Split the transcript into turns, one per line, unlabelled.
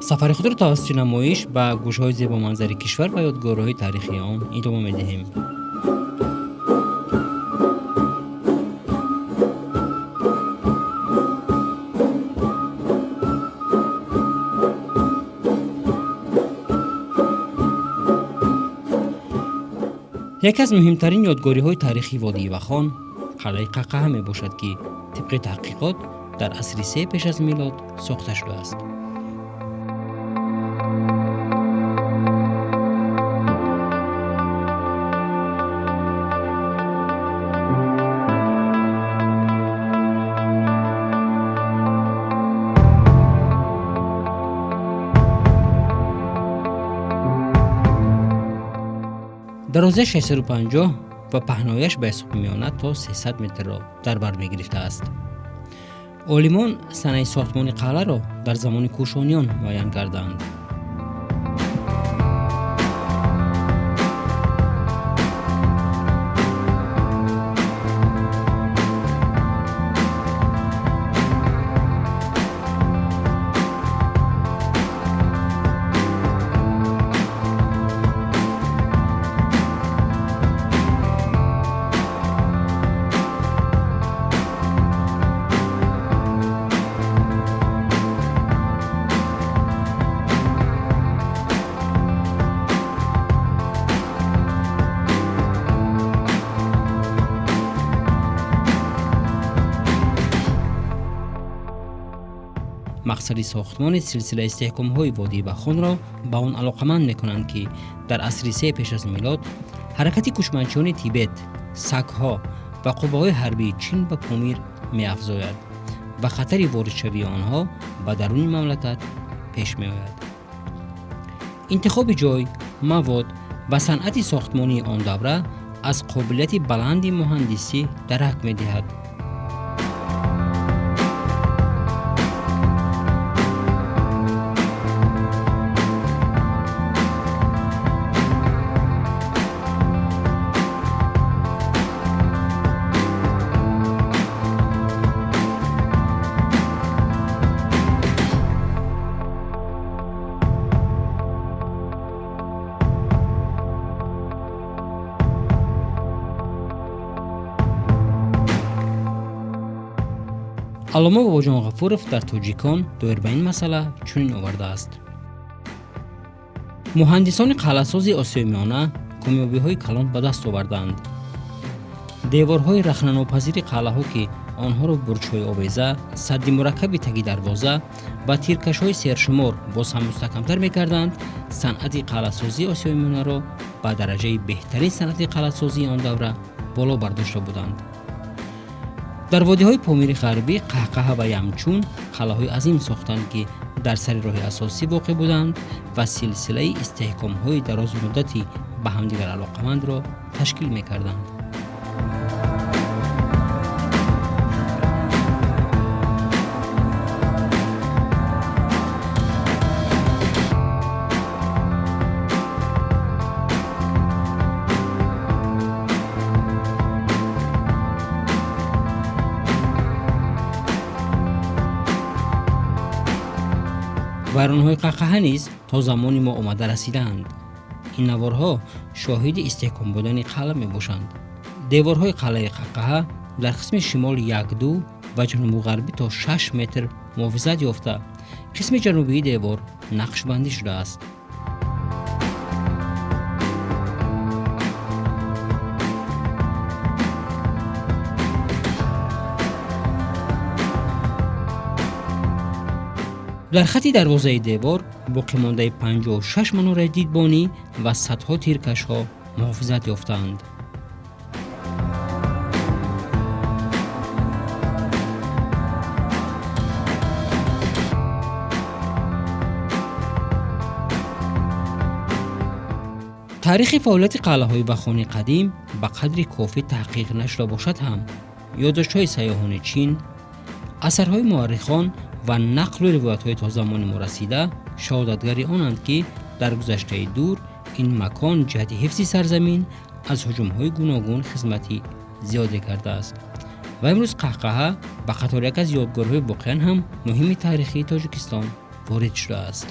Сафари худро тавассути намоиш ба гӯшаҳои зебоманзари кишвар ва ёдгориҳои таърихии он идома медиҳем. Яке аз муҳимтарин ёдгориҳои таърихии водии Вахон қалъаи Қаҳқаҳа мебошад, ки тибқи таҳқиқот дар асри се пеш аз милод сохта шудааст. Дарозаи 650 ва паҳнояш ба ҳисоби миёна то 300 метрро дар бар мегирифтааст. Олимон санаи сохтмони қалъаро дар замони кӯшониён муайян кардаанд. Мақсади сохтмони силсила истеҳкомҳои водии Вахонро ба он алоқаманд мекунанд, ки дар асри се пеш аз милод ҳаракати кӯчманчиёни Тибет, сагҳо ва қувваҳои ҳарбии Чин ба Помир меафзояд ва хатари воридшавии онҳо ба даруни мамлакат пеш меояд. Интихоби ҷой, мавод ва санъати сохтмонии он давра аз қобилияти баланди муҳандисӣ дарак медиҳад. Аллома Бобоҷон Ғафуров дар Тоҷикон доир ба ин масъала чунин овардааст: муҳандисони қалъасози Осиёи Миёна комёбиҳои калон ба даст овардаанд. Деворҳои рахнанопазири қалъаҳо, ки онҳоро бурҷҳои овеза, садди мураккаби таги дарвоза ва тиркашҳои сершумор боз ҳам мустаҳкамтар мекарданд, санъати қалъасозии Осиёи Миёнаро ба дараҷаи беҳтарин санъати қалъасозии он давра боло бардошта буданд. Дар водиҳои Помири Ғарбӣ Қаҳқаҳа ва Ямчун қалъаҳои азим сохтанд, ки дар сари роҳи асосӣ воқеъ буданд ва силсилаи истеҳкомҳои дарозмуддати ба ҳамдигар алоқамандро ташкил мекарданд. Вайронҳои Қаҳқаҳа низ то замони мо омада расидаанд. Ин наворҳо шоҳиди истеҳком будани қалъа мебошанд. Деворҳои қалъаи Қаҳқаҳа дар қисми шимол 1-2 ва ҷанубу ғарбӣ то 6 метр муҳофизат ёфта, қисми ҷанубии девор нақшбандӣ шудааст. Дар хати дарвозаи девор боқимондаи 56 манораи дидбонӣ ва садҳо тиркашҳо муҳофизат ёфтаанд. Таърихи фаъолияти қалъаҳои Вахони қадим ба қадри кофӣ таҳқиқ нашуда бошад ҳам, ёддоштҳои сайёҳони Чин, асарҳои муаррихон ва нақлу ривоятҳои то замони мо расида шаҳодатгари онанд, ки дар гузаштаи дур ин макон ҷиҳати ҳифзи сарзамин аз ҳуҷумҳои гуногун хизмати зиёде кардааст ва имрӯз Қаҳқаҳа ба қатори яке аз ёдгориҳои воқеан ҳам муҳими таърихии Тоҷикистон ворид шудааст.